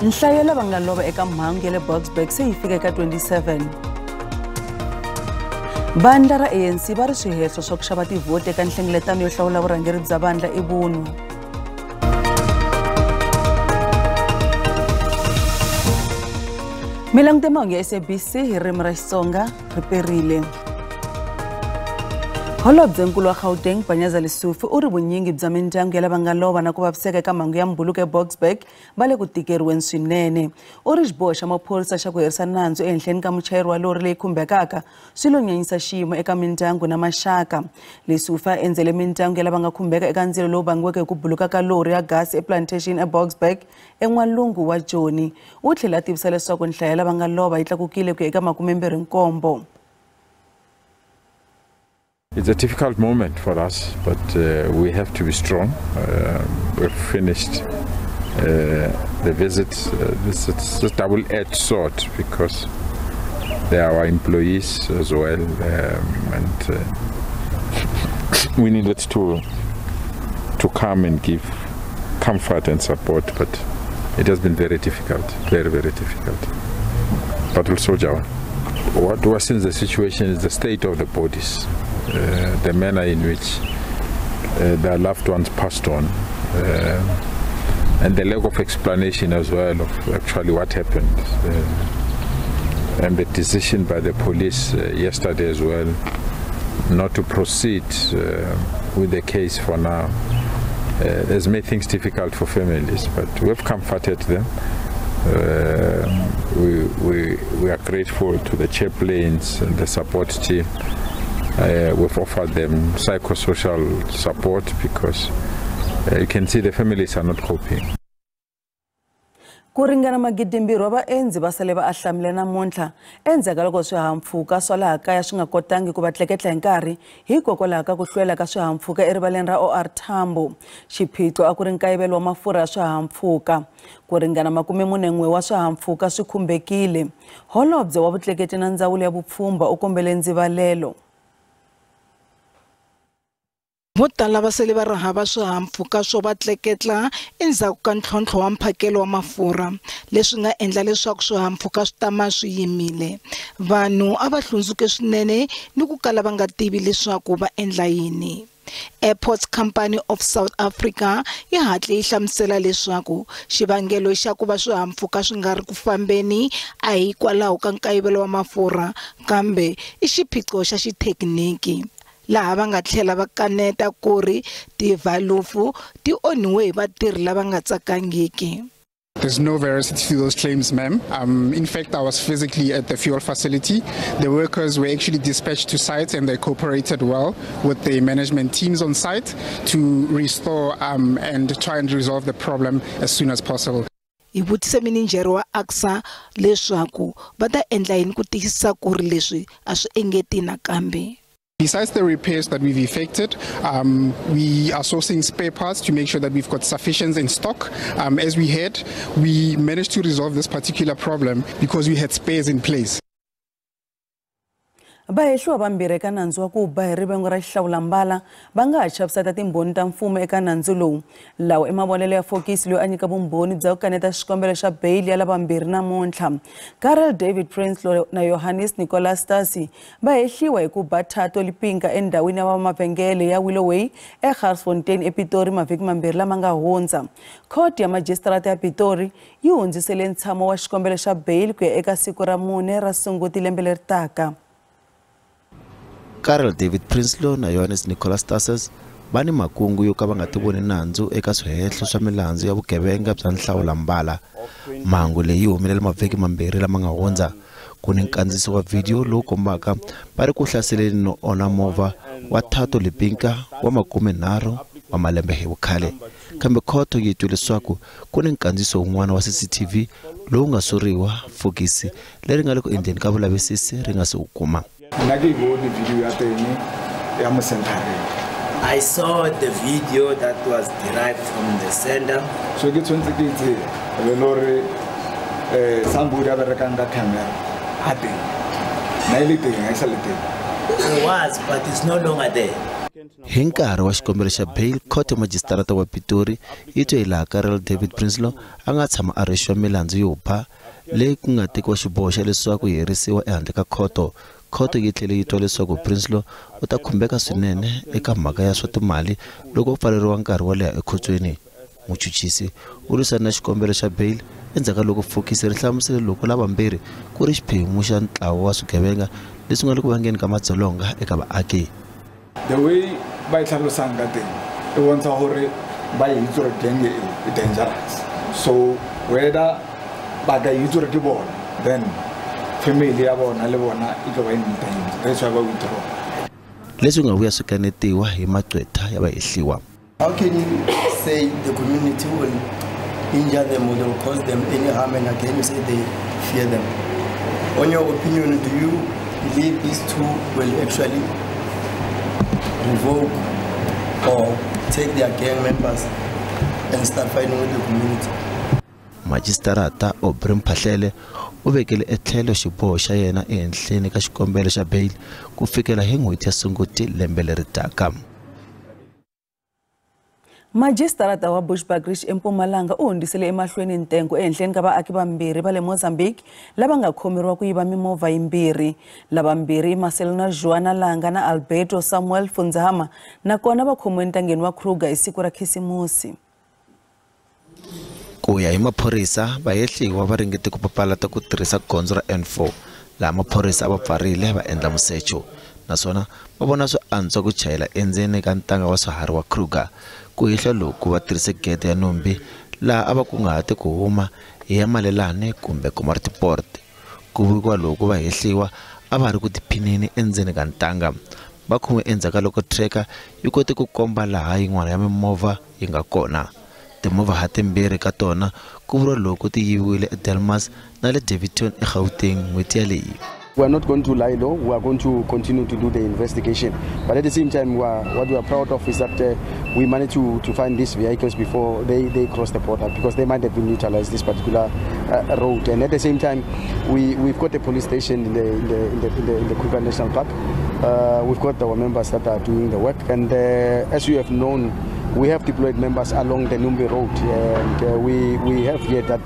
Nhlayo ya lava nga lova eka mhangu ya le Boksburg se yi fika eka 27. Vandla ra ANC va ri swihehlo swa ku xava tivhoti eka nhlengeletano yo hlawula vurhangeri bya vandla i vunwa. Mi langute mahungu ya SABC hi ririmi ra Xitsonga ri perile. Holobyenkulu wa Gauteng Panyaza Lesufi u ri vunyingi bya mindyangu ya lava nga lova na ku vaviseka eka mhangu ya mbuluko eBoksburg va le ku tikeriweni swinene. U ri xiboho xa maphorisa xa ku herisa nandzu ehenhleni ka muchayeri wa lori leyi khumbekaka swi lo nyanyisa xiyimo eka mindyangu na maxaka. Lesufi a endzele mindyangu ya lava nga khumbeka eka ndzilo lowu vangiweke hi ku buluka ka lori ya gasi ePlantation eBoksburg en'walungu wa Joni. U tlhela a tivisa leswaku nhlayo ya lava nga lova yi tlakukile ku ya eka 27. It's a difficult moment for us, but we have to be strong. We've finished the visit. This is a double-edged sword because they are our employees as well, and we needed to come and give comfort and support, but it has been very difficult, very, very difficult. But we'll soldier on. What worsens the situation is the state of the bodies. The manner in which their loved ones passed on, and the lack of explanation as well of actually what happened, and the decision by the police yesterday as well not to proceed with the case for now has made things difficult for families, but we've comforted them. We are grateful to the chaplains and the support team. We've offered them psychosocial support because you can see the families are not coping. Ku ringana 2,200 wa vaendzi va sale va ahlamile namuntlha endzhaku ka loko swihahampfhuka swa laha kaya swi nga kotangi ku va tleketla hi nkarhi hikokwalaho ka ku hlwela ka swihahampfhuka erivaleni ra OR Tambo. Xiphiqo a ku ri nkayivelo wa mafurha ya swihahampfhuka. Ku ringana 41 wa swihahampfhuka swi khumbekile. Holobye wa vutleketli na ndzawulo ya vupfhumba u kombele ndzivalelo. Vo tala va sele va ri hava swihahampfhuka swo va tleketla endzhaku ka ntlhontlho wa mphakelo wa mafurha, leswi nga endla leswaku swihahampfhuka swi tama swi yimile. Vanhu a va hlundzuke swinene ni ku kala va nga tivi leswaku va endla yini. Airports Company of South Africa yi hatle yi hlamusela leswaku xivangelo xa ku va swihahampfhuka swi nga ri ku fambeni a hi hikwalaho ka nkayivelo wa mafurha, kambe i xiphiqo xa xithekiniki. Laha va nga tlhela va kaneta ku ri tivhalufu ti onhiwe hi vatirhi lava nga tsakangiki. There's no veracity to those claims, ma'am. In fact, I was physically at the fuel facility. The workers were actually dispatched to site and they cooperated well with the management teams on site to restore and try and resolve the problem as soon as possible. Hi vutise mininjhere wa ACSA leswaku va ta endla yini ku tiyisisa ku ri leswi a swi engeti nakambe. Besides the repairs that we've effected, we are sourcing spare parts to make sure that we've got sufficient in stock. As we had, we managed to resolve this particular problem because we had spares in place. Vahehliwa vambirhi eka nandzu wa ku ba hi rivengo ra xihlawulambala va nga ha chaviseta timbhoni ta mfumo eka nandzu lowu. Lawa i mavonelo ya fokisi loyi a nyika vumbhoni bya ku kaneta xikombelo xa beyili ya lavambirhi namuntlha. Karel David Prinsloo na Johannes Nicholas Stasi va hehliwa hi ku ba Thato Lipinga endhawini ya vamavhengele ya Willoway eGarsfontein ePitori mavhiki mambirhi lama nga hundza. Khoto ya majisitarata ya Pitori yi hundzisele ntshamo wa xikombelo xa beyili ku ya eka siku ra 4 ra Sunguti lembe leri taka. Karel David Prinsloo na Johannes Nicholas Stasis va ni makungu yo ka va nga tivoni nandzu eka swihehlo swa milandzu ya vugevenga bya nhlawulambala. Mhangu leyi yi humelele mavhiki mambirhi lama nga hundza. Ku ni nkandziyiso wa vhidiyo lowu kombaka va ri ku hlaseleni no onha movha wa Thato Lipinga wa 30 wa malembe hi vukhale. Kambe khoto yi twe leswaku ku ni nkandziyiso wun'wana wa CCTV lowu nga suriwa fokisi leri nga le ku endleni ka vulavisisi ri nga si wu kuma. I saw the video that was derived from the sender. So ke tshwantse ke itse le lore somebody a berekang ka camera ha teng. Na ile teng, ha e sa le teng. It was, but it's no longer there. Hi nkarhi wa xikombelo xa bail, khoto ya majisitarata wa Pitori yi twe hilaha Karel David Prinsloo a nga tshama a rhexiwa milandzu yo ba leyi ku nga tekiwa xiboho xa leswaku yi herisiwa ehandle ka khoto. Khoto yi tlhele yi twa leswaku Prinsloo u ta khumbeka swinene eka mhaka ya swa timali loko u pfaleriwa nkarhi wo leha ekhotsweni. Muchuchisi u lwisana na xikombelo xa bail endzhaku ka loko fokisi ri hlamusele loko lavambirhi ku ri xiphemu xa ntlawa wa swigevenga leswi nga le ku vangeni ka madzolonga eka vaaki. The way ba e tlhalosang ka teng e bontsha gore ba itse gore gang e dangerous, so whether ba ka itse gore ke bona, then family ya bona le bona e tlo ba in danger. That's why ba withdraw. Leswi nga vuya swi kanetiwa hi maqwetha ya vahehliwa. How can you say the community will injure them or will cause them any harm, and again you say they fear them? On your opinion, do you believe these two will actually revoke or take their gang members and start fighting with the community? Majisitarata Aubrey Mphahlele u vekele etlhelo xiboho xa yena ehenhleni ka xikombelo xa bail ku fikela hi n'hweti ya Sunguti lembe leri taka. Majisitarata wa Bushbuckridge eMpumalanga u hundzisele emahlweni ntengo ehenhleni ka vaaki vambirhi va le Mozambique lava nga khomeriwa ku yiva mimovha yimbirhi. Lavambirhi i Marcelino Joana Langa na Alberto Samuel Funzama, nakona va khomiwe ntangeni wa Kruger hi siku ra Khisimusi. Ku ya hi maphorisa, vahehliwa va ringete ku papalata ku tirhisa gondzo ra N4 laha maphorisa a va pfarile va endla musecho, naswona va vona swi antswa ku chayela endzeni ka ntanga wa swiharhi wa Kruger. Ku hehla loku va tirhise gede ya Numbi laha a va kunguhate ku huma hi ya Malelane kumbe Komatipoort. Ku vikiwa loku vahehliwa a va ri ku tiphineni endzeni ka ntanga. Va khomiwe endzhaku ka loko tracker yi kote ku komba laha yin'wana ya mimovha yi nga kona. Timovha ha timbirhi ka tona ku vuriwa loko ti yiviwile eDelmas na le Daveyton eGauteng n'hweti yaleyi. We are not going to lie low. We are going to continue to do the investigation. But at the same time, what we are proud of is that we managed to find these vehicles before they cross the border, because they might have been neutralized this particular road. And at the same time, we've got a police station in the Kruger National Park. We've got our members that are doing the work. And as you have known, we have deployed members along the Numbi Road, and we have here that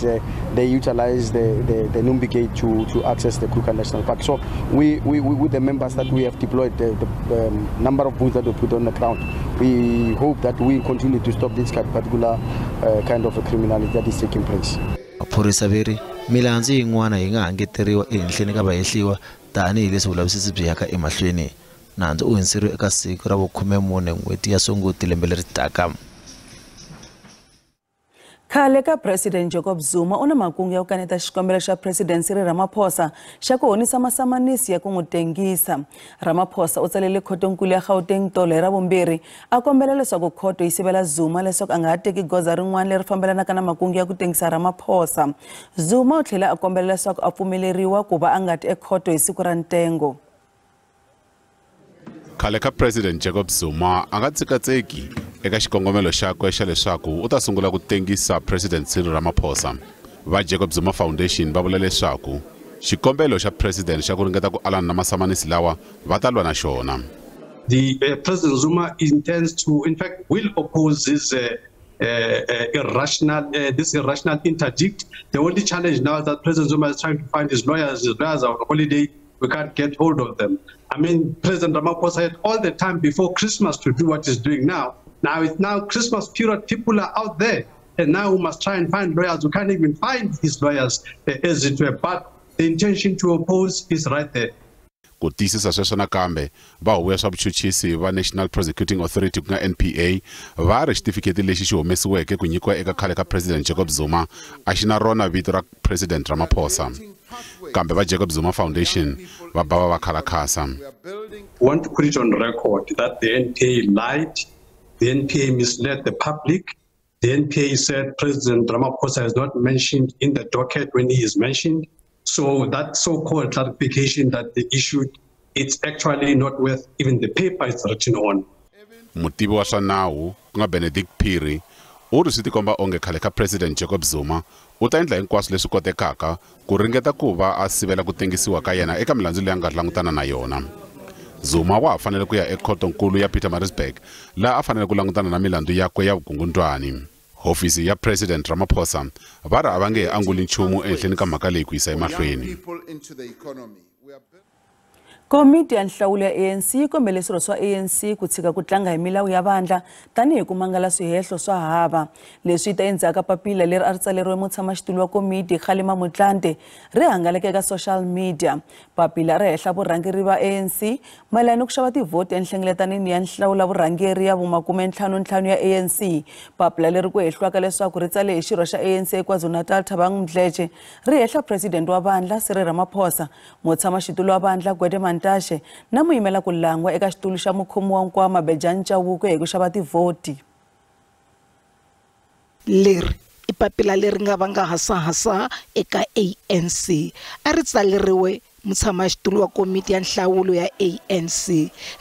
they utilize the Numbi Gate to access the Kruger National Park. So we with the members that we have deployed, the number of booths that we put on the ground, we hope that we continue to stop this particular kind of a criminality that is taking place. Maphorisa veri milandzu yin'wana yi nga hangeteriwa ehenhleni ka vahehliwa tanihileswi vulavisisi byi yaka emahlweni. Nandzu u hundziseriwe eka siku ra vu-14 n'hweti ya Sunguti lembe leri taka. Khale ka President Jacob Zuma u na makungu ya ku kaneta xikombelo xa President Cyril Ramaphosa xa ku honisa masamanisi ya ku n'wi tengisa. Ramaphosa u tsalele khotonkulu ya Gauteng tolo hi Ravumbirhi a kombela leswaku khoto yi sivela Zuma leswaku a nga ha teki goza rin'wana leri fambelanaka na makungu ya ku tengisa Ramaphosa. Zuma u tlhela a kombela leswaku a pfumeleriwa ku va a nga ti ekhoto hi siku ra ntengo. Khale ka President Jacob Zuma a nga tsekatseki eka xikongomelo xakwe xa leswaku u ta sungula ku tengisa President Cyril Ramaphosa. Va Jacob Zuma Foundation va vula leswaku xikombelo xa President xa ku ringeta ku alana na masamanisi lawa va ta lwa na xona. The President Zuma intends to, in fact, will oppose this irrational interdict. The only challenge now is that President Zuma is trying to find his lawyers. His lawyers are on holiday. We can't get hold of them. I mean, President Ramaphosa had all the time before Christmas to do what he's doing now. Now it's now Christmas period, people are out there. And now we must try and find lawyers. We can't even find his lawyers, as it were. But the intention to oppose is right there. Ku tiyisisa sweswo nakambe va huvo ya swa vuchuchisi va National Prosecuting Authority ku nga NPA va ri xitifiketi lexi xi humesiweke ku nyikiwa eka khale ka President Jacob Zuma a xi na rona vito ra President Ramaphosa. Kambe va Jacob Zuma Foundation va bava va khalakhasa. We want to put it on record that the NPA lied, the NPA misled the public, the NPA said President Ramaphosa is not mentioned in the docket when he is mentioned. So that so-called clarification that they issued, it's actually not worth even the paper it's written on. Mutivi wa swa nawu ku nga Benedict Phiri u ri swi tikomba onge khale ka President Jacob Zuma u ta endla hinkwaswo leswi kotekaka ku ringeta ku va a sivela ku tengisiwa ka yena eka milandzu leyi a nga langutana na yona. Zuma wa ha fanele ku ya ekhotonkulu ya Pietermaritzburg laha a fanele ku langutana na milandzu yakwe ya vukungundwani. Hofisi ya President Ramaphosa va ri a va nge he anguli nchumu ehenhleni ka mhaka leyi ku yisa emahlweni. Komiti ya nhlawulo ya ANC yi kombele swirho swa ANC ku tshika ku tlanga hi milawu ya vandla tanihi ku mangala swihehlo swa hava. Leswi ta endzhaku ka papila leri a ri tsaleriwe mutshamaxitulu wa komiti Kgalema Motlanthe ri hangalake eka social media. Papila ri hehla vurhangeri va ANC mayelana ni ku xava tivhoti enhlengeletanini ya nhlawula vurhangeri ya vu-55 ya ANC. Papila leri ku hehliwaka leswaku ri tsale hi xirho xa ANC eKwaZulu-Natal Thabang Mdletshe ri hehla president wa vandla Cyril Ramaphosa, mutshamaxitulu wa vandla Gwede Mantashe na muyimela ku langwa eka xitulu xa mukhomi wa nkwama Bejani Chauke hi ku xava tivhoti. Leri i papila leri nga vanga hasahasa eka ANC a ri tsaleriwe mutshamaxitulu wa komiti ya nhlawulo ya ANC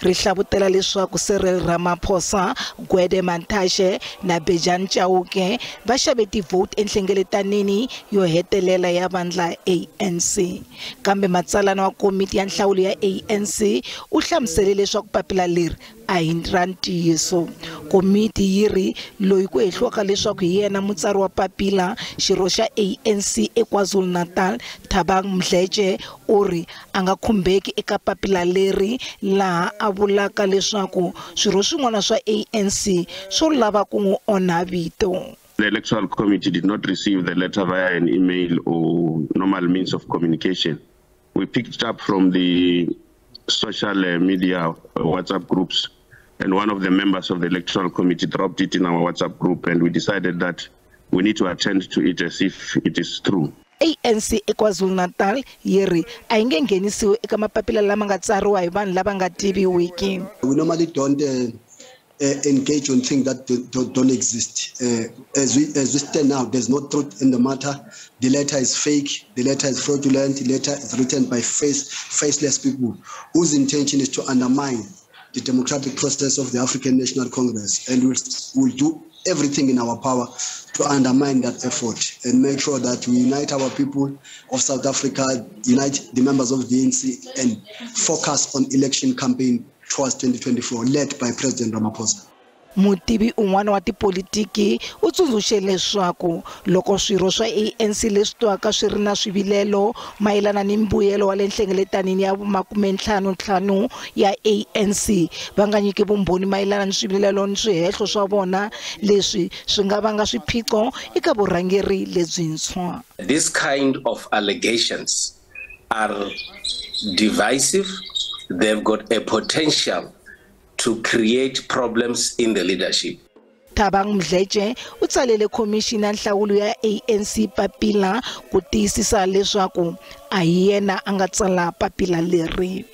ri hlavutela leswaku Cyril Ramaphosa, Gwede Mantashe na Bejani Chauke va xave tivhoti enhlengeletanini yo hetelela ya vandla ANC. Kambe matsalana wa komiti ya nhlawulo ya ANC u hlamusele leswaku papila leri a hi ra ntiyiso. Komiti yi ri loyi ku hehliwaka leswaku hi yena mutsari wa papila xirho xa ANC eKwaZulu-Natal Thabang Mdletshe u ri a nga khumbeki eka papila leri laha a vulaka leswaku swirho swin'wana swa ANC swo lava ku n'wi onha vito. The Electoral Committee did not receive the letter via an email or normal means of communication. We picked it up from the social media WhatsApp groups, and one of the members of the Electoral Committee dropped it in our WhatsApp group, and we decided that we need to attend to it as if it is true. ANC eKwaZulu-Natal yi ri a yi nge nghenisiwi eka mapapila lama nga tsariwa hi vanhu lava nga tiviwiki. We normally don't engage on things that don't exist. As we stand now, there's no truth in the matter. The letter is fake. The letter is fraudulent. The letter is written by faceless people whose intention is to undermine the democratic process of the African National Congress, and we'll do everything in our power to undermine that effort and make sure that we unite our people of South Africa, unite the members of the ANC, and focus on election campaign towards 2024, led by President Ramaphosa. Mutivi un'wana wa tipolitiki u tsundzuxe leswaku loko swirho swa ANC leswi twaka swi ri na swivilelo mayelana ni mbuyelo wa le nhlengeletanini ya vu-55 ya ANC va nga nyiki vumbhoni mayelana ni swivilelo ni swihehlo swa vona, leswi swi nga vanga swiphiqo eka vurhangeri lebyintshwa. This kind of allegations are divisive. They've got a potential to create problems in the leadership. Thabang Mdletshe u tsalele khomixini ya nhlawulo ya ANC papila ku tiyisisa leswaku a hi yena a nga tsala papila leri.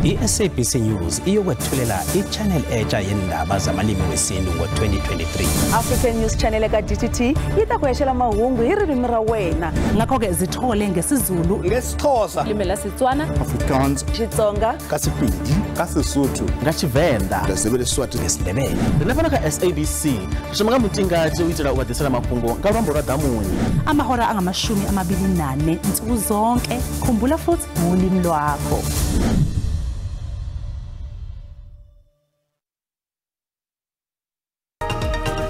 I-SABC News iyokwethulela i-channel entsha yendaba zamalimi wesintu ngo-2023. African News Channel eka DTT yi ta ku hexela mahungu hi ririmi ra wena. Ngakho-ke zithole ngesiZulu, ngesiXhosa, limi la Setswana, Afrikaans, Xitsonga, ka Sepedi, ka Sesotho, nga Tshivenda, Ndebele, Swati, ngesiNdebele. Rine fana ka SABC ri shuma nga mutingati u itela u vha ḓisela mafhungo nga luambo lwa ḓamuni. Amahora angama-24 nsuku zonke. Khumbula futhi ngolimi lwakho.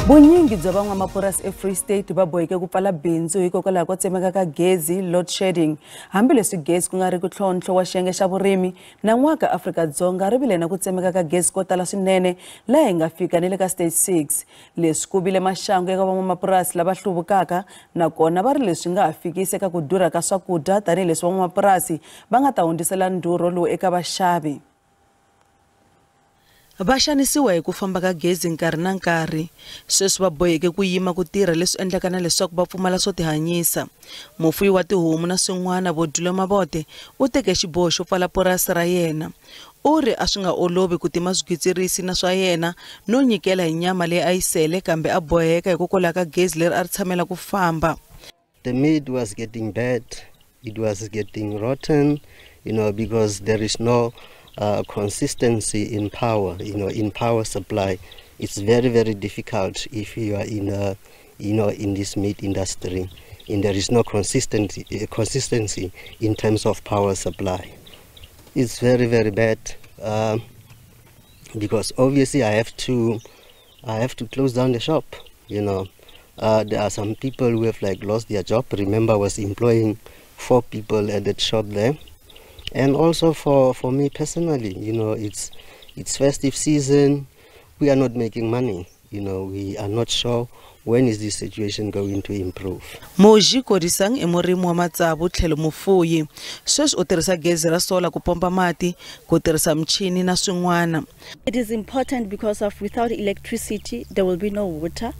Vunyingi bya van'wamapurasi eFree State va boheke ku pfala bindzu hikokwalaho ko tsemeka ka gezi, load shedding. Hambileswi gezi ku nga ri ku ntlhontlho wa xiyenge xa vurimi, nan'waka Afrika-Dzonga ri vile na ku tsemeka ka gezi ko tala swinene laha hi nga fika ni le ka stage 6. Leswi ku vile maxangu eka van'wamapurasi lava hluvukaka, nakona va ri leswi nga ha fikisi eka ku durha ka swakudya tanihileswi van'wamapurasi va nga ta hundzisela ndhurho lowu eka vaxavi. Va xanisiwa hi ku famba ka gezi nkarhi na nkarhi. Sweswi va boheke ku yima ku tirha, leswi endlaka na leswaku va pfumala swo tihanyisa. Mufuyi wa tihomu na swin'wana Vodilo Mabote u teke xiboho xo pfala purasi ra yena. U ri a swi nga olovi ku tima swigwitsirisi na swa yena no nyikela hi nyama leyi a yi sele, kambe a boheka hikokwalaho ka gezi leri a ri tshamela ku famba. The meat was getting bad, it was getting rotten, because there is no consistency in power, in power supply. It's very, very difficult if you are in this meat industry. and there is no consistency in terms of power supply. It's very, very bad, because obviously I have to close down the shop. You know, there are some people who have like lost their job. Remember, I was employing 4 people at that shop there. And also for me personally, you know, it's festive season. We are not making money. You know, we are not sure when is this situation going to improve. Moji Kodisang i murimi wa matsavu tlhelo mufuyi. Sweswi u tirhisa gezi ra solar ku pompa mati, ku tirhisa michini na swin'wana. It is important because of without electricity there will be no water.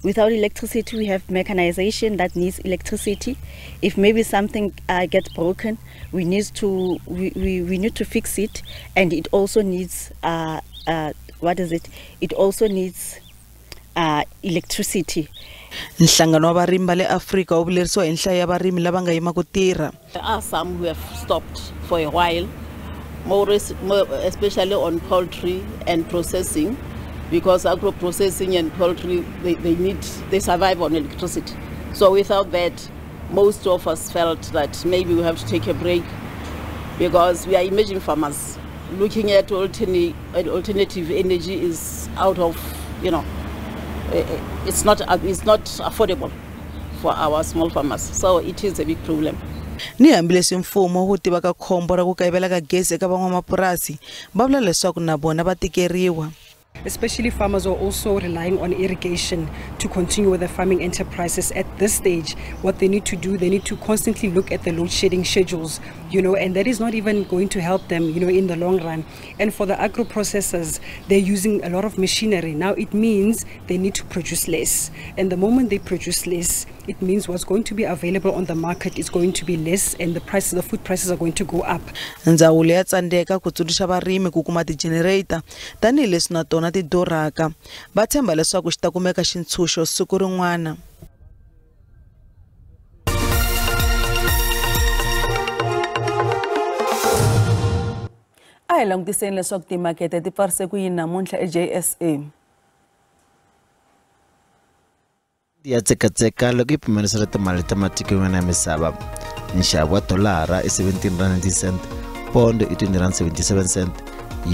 Without electricity, we have mechanization that needs electricity. If maybe something gets broken, we need to we need to fix it, and it also needs what is it? It also needs electricity. Nhlangano wa varimi va le Afrika wu vilerisiwa hi nhlayo ya varimi lava nga yima ku tirha. There are some who have stopped for a while, more especially on poultry and processing, because agro processing and poultry, they survive on electricity. So without that, most of us felt that maybe we have to take a break, because we are emerging farmers. Looking at alternative energy is out of, you know, it's not affordable for our small farmers. So it is a big problem. Ni hambileswi mfumo wu tivaka khombo ra ku kayivela ka gezi eka van'wamapurasi, va vula leswaku na vona va tikeriwa. Especially farmers are also relying on irrigation to continue with the farming enterprises. At this stage, what they need to do, they need to constantly look at the load shedding schedules, you know, and that is not even going to help them, you know, in the long run. And for the agro processors, they're using a lot of machinery. Now it means they need to produce less. And the moment they produce less, it means what's going to be available on the market is going to be less, and the prices, the food prices are going to go up. Ndzawulo ya tsandzeka ku tsundzuxa varimi ku kuma ti-generator tanihileswi na tona ti durhaka. Va tshemba leswaku xi ta kumeka xintshunxo siku rin'wana. A hi langutiseni leswaku timakete ti pfarise ku yini namuntlha eJSE. Ya tsekatseka loko yi pimanisiwa timali ta matiko yan'wana ya misava. Nxavo wa dolara i R17.90, pondo i R20.77,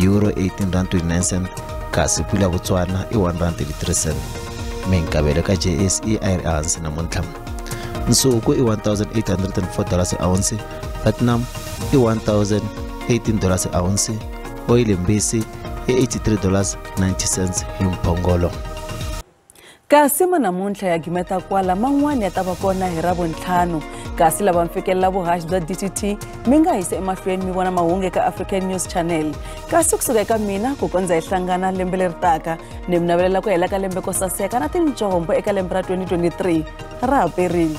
euro R18.29, kasi pula ya Botswana i R1.33. Minkavelo ka JSE a yi ri ehansi namuntlha. Nsuku i $1,804 ounce, platinum i $1,018 ounce, oyili mbisi i $83.90 hi mphongolo. Kasi manamuntlha ya gimeta kwala man'wana ya ta va kona hi Ravuntlhanu. Kasi lava mi fikelela vuhaxi bya DTT mi nga yisa emahlweni mi vona mahungu eka African News Channel. Kasi kusuka eka mina ku kondza hi hlangana lembe leri taka, ni mi navelela ku hela ka lembe ko saseka na tinjombo eka lembe ra 2023 ra ha perile.